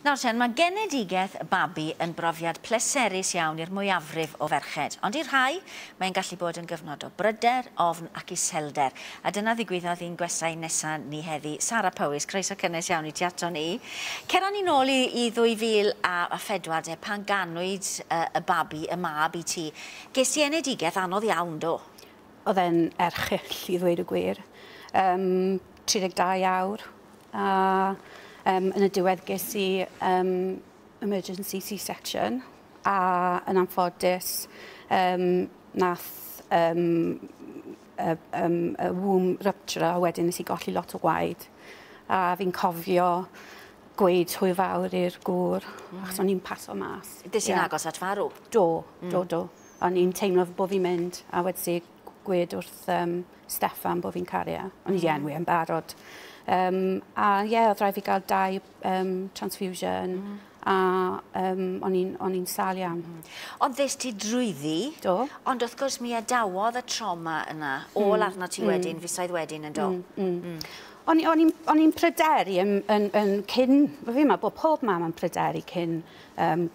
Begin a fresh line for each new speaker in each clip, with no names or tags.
Nawr ten, mae genedigaeth babi yn brofiad pleserus iawn i'r mwyafrif o ferched. Ond i'r rhai, mae'n gallu bod yn gyfnod o bryder, ofn ac iselder. A dyna ddigwyddodd i'n gwestai nesa ni heddi, Sara Powys. Croeso cynnes iawn i ti ato ni. Cera ni nôl i 2004 de, pan ganwyd y babi, y mab i ti. Ges ti enedigaeth anodd iawn, do?
Oedd e'n erchyll, i ddweud y gwir. 32 awr. A yn y diwedd ges i emergency C-section a yn anffodus nath y womb rupture a wedyn nes i golli lot o gwaed. A fi'n cofio gweud hwyl fawr i'r gŵr, achos o'n i'n paso mas.
Des i'n agos at farw?
Do, do. O'n i'n teimlo bod fi'n mynd a wedi gweud wrth Steffan bod fi'n caru e. O'n i wedi enwi yn barod. A ie, oedd rhaid fi gael 2 transfusion a o'n i'n sâl iawn.
Ond ddes ti drwyddi?
Do.
Ond wrth gwrs mi adawodd y trauma yna ôl arno ti wedyn, fisoedd wedyn yn do?
O'n i'n pryderu yn cyn, fi'n meddwl bod pob mam yn pryderu cyn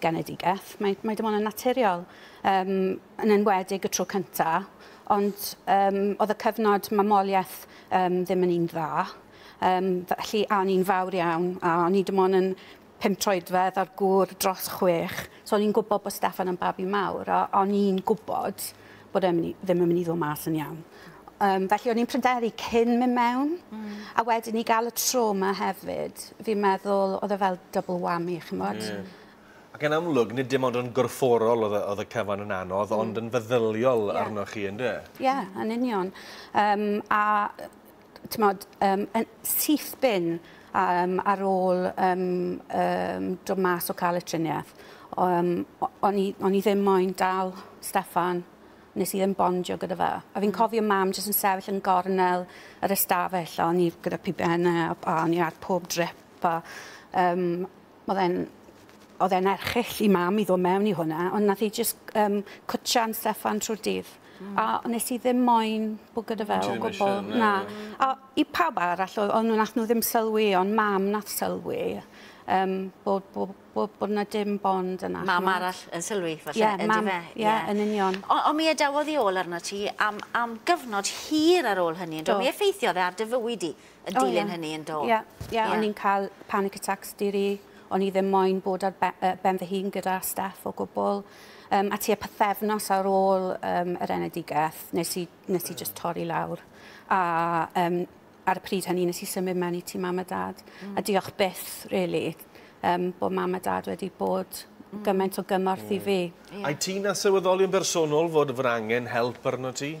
genedigaeth. Mae dim ond yn naturiol, yn enwedig y tro cynta, ond oedd y cyfnod mamoliaeth ddim yn un dda. Felly, a o'n i'n fawr iawn, a o'n i dim ond yn 5 troedfedd a'r gŵr dros 6. So o'n i'n gwybod bod Steffan yn babi mawr, a o'n i'n gwybod bod e ddim yn mynd i ddod mas yn iawn. Felly o'n i'n pryderu cyn mynd mewn, a wedyn i gael y trauma hefyd, fi'n meddwl oedd e fel double whammy, chimod.
Ac yn amlwg, nid dim ond yn gorfforol oedd y cyfan yn anodd, ond yn feddyliol arnoch chi, ynddo?
Ie, yn union. A t'mod, syth bin ar ôl dod mas o cael y triniaeth, o'n i ddim moyn dal Steffan, nes i ddim bondio gyda fe. A fi'n cofio mam jyst yn sefyll yn gornel yr ystafell, a o'n i gyda pibennau, a o'n i ar pob drip, a oedd e'n erchyll i mam i ddod mewn i hwnna, ond nath i jyst cwtsian Steffan trwy'r dydd. A nes i ddim moyn bod gyda fe o gwbl. Na. A i pawb arall, o'n nhw nath nhw ddim sylwi, ond mam nath sylwi bod yna dim bond yna.
Mam arall yn sylwi, falle, ydy fe?
Ie, yn union.
Ond mi adawodd i ôl arno ti am gyfnod hir ar ôl hynny, yn do? Mi effeithiodd e ar dy fywyd i yn dilyn hynny, yn do?
Ie, o'n i'n cael panic attacks diri, o'n i ddim moyn bod ar ben fy hun gyda Steff o gwbl. A tua pythefnos ar ôl yr enedigaeth, nes i just torri lawr. A ar y pryd hynny, nes i symud mewn i tŷ mam a dad. A diolch byth, really, bod mam a dad wedi bod gymaint o gymorth i fi.
A ti na sylweddoli yn bersonol fod fy angen help arno ti?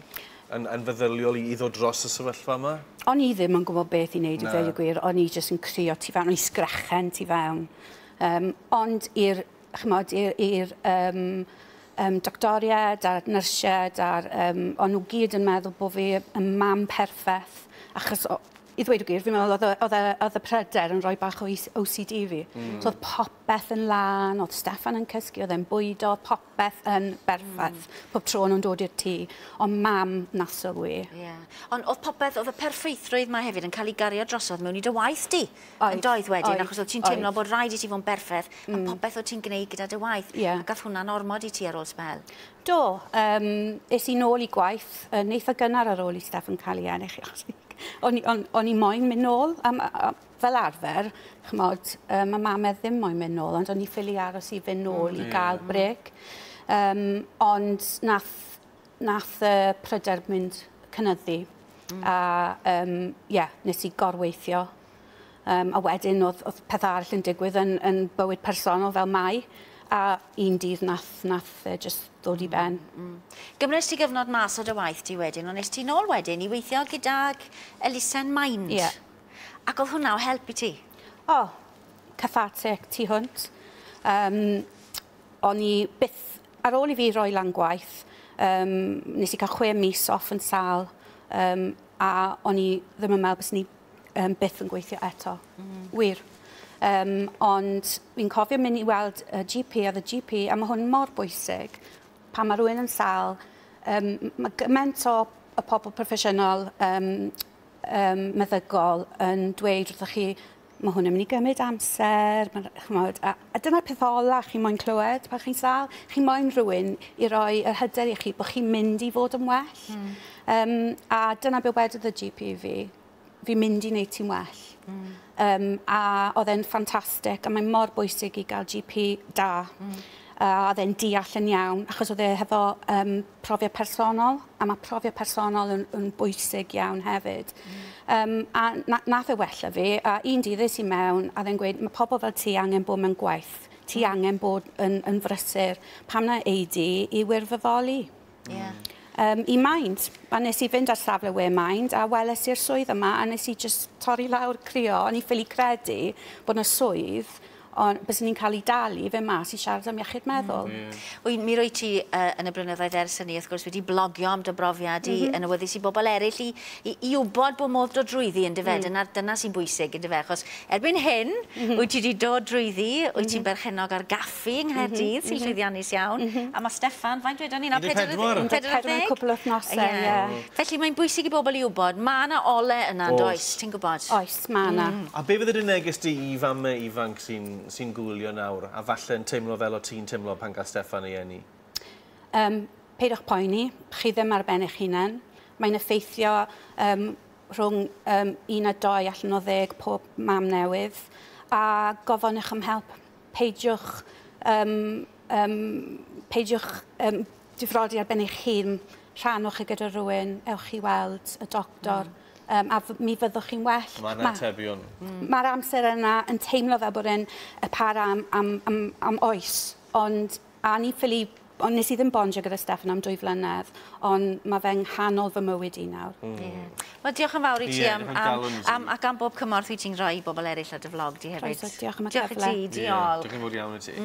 Yn feddyliol i ddod dros y sefyllfa yma?
O'n i ddim yn gwybod beth i wneud i ddweud y gwir. O'n i jyst yn crio tu fewn, o'n i sgrechen tu fewn. Ond i'r doctoriaid a'r nyrsiaid, o'n nhw gyd yn meddwl bod fi yn mam perffaith. Achos, i ddweud y gwir, fi'n meddwl oedd y pryder yn rhoi bach o OCD fi. So oedd popeth yn lan, oedd Steffan yn cysgu, oedd e'n bwydo, popeth yn berffaith. Pob tro nhw'n dod i'r tŷ, ond mam nath sylwi.
Ond oedd popeth, oedd y perffeithrwydd ma hefyd yn cael ei gario drosodd mewn i dy waith di. Yn doedd wedyn, achos oedd ti'n teimlo bod rhaid i ti fod yn berffaith, a popeth oedd ti'n gwneud gyda dy waith. A gath hwnna'n ormod i ti ar ôl sbel.
Do, es i nôl i gwaith, yn eitha gynnar ar ôl i Steffan cael ei ennill. O'n i moyn mynd nôl, fel arfer, ch'mod, mae mam ddim moyn mynd nôl, ond o'n i ffili aros i fynd nôl i gael brec. Ond nath y pryder mynd cynyddu, a ie, nes i gorweithio. A wedyn oedd peth arall yn digwydd yn bywyd personol fel mai, a un dydd nath just ddod i ben.
Gymres ti gyfnod mas o dy waith ti wedyn, ond nes ti nôl wedyn i weithio gydag elusen Mind.
Ie.
Ac oedd hwnna o help i ti?
O, cathartic tu hwnt. O'n i byth, ar ôl i fi roi lan gwaith, nes i cael 6 mis off yn sâl, a o'n i ddim yn meddwl byswn i byth yn gweithio eto. Wir. Ond fi'n cofio mynd i weld y GP, oedd y GP, a mae hwn mor bwysig, pan mae rhywun yn sâl, mae gymaint o y pobl proffesiynol meddygol yn dweud wrthych chi, Mae hwn yn mynd i gymryd amser, ch'mod, a dyna'r peth ola chi moyn clywed pan chi'n sâl. Chi moyn rhywun i roi yr hyder i chi bod chi'n mynd i fod yn well. A dyna be wedodd y GP i fi. Fi'n mynd i wneud ti'n well. A oedd e'n ffantastig, a mae'n mor bwysig i gael GP da. A oedd e'n deall yn iawn, achos oedd e hefo profiad personol, a mae profiad personol yn bwysig iawn hefyd. A nath e wella fi, a un dydd es i mewn, a oedd e'n gweud, mae pobl fel ti angen bod mewn gwaith, ti angen bod yn frysur, pam na ei di i wirfoddoli. I Mind. A nes i fynd ar safle we Mind a weles i'r swydd yma a nes i just torri lawr crio. O'n i ffili credu bod yna swydd ond byswn ni'n cael ei dalu fe mas i siarad am iechyd meddwl.
Wy, mi roi ti yn y blynyddoedd ers hynny, wrth gwrs, wedi blogio am dy brofiad i yn awyddus i bobl eraill i wybod bod modd dod drwyddi yn dyfe. Dyna sy'n bwysig yn dyfe, achos erbyn hyn, wyt ti wedi dod drwyddi, wyt ti'n berchennog ar gaffi yng Nghaerdydd, sy'n llwyddiannus iawn, a mae Steffan, faint dwedon ni,
14?
14 cwpl o wythnosau, ie.
Felly mae'n bwysig i bobl i wybod, mae yna ole yna, does, ti'n gwybod?
Oes, mae yna.
A be fydde dy neges di i famau ifanc sy'n gwylio nawr, a falle yn teimlo fel o ti'n teimlo pan gael Steffan ei eni?
Peidiwch poeni, chi ddim ar ben eich hunain. Mae'n effeithio rhwng 1 a 2 allan o 10 pob mam newydd. A gofynnwch am help. Peidiwch, peidiwch difrodi ar ben eich hun. Rhannwch e gyda rhywun, ewch i weld y doctor. A mi fyddwch chi'n well.
Mae'n atebion.
Mae'r amser yna yn teimlo fel bod e'n y para am oes, ond a ni ffili, ond nes i ddim bondio gyda Steffan am 2 flynedd, ond mae fe'n nghanol fy mywyd i nawr.
Wel, diolch yn fawr i ti ac am bob cymorth wyt ti'n rhoi i bobl eraill ar dy flog di hefyd.
Croeso, diolch am y cyfle.
Diolch i ti, diolch.
Diolch yn fawr iawn i ti.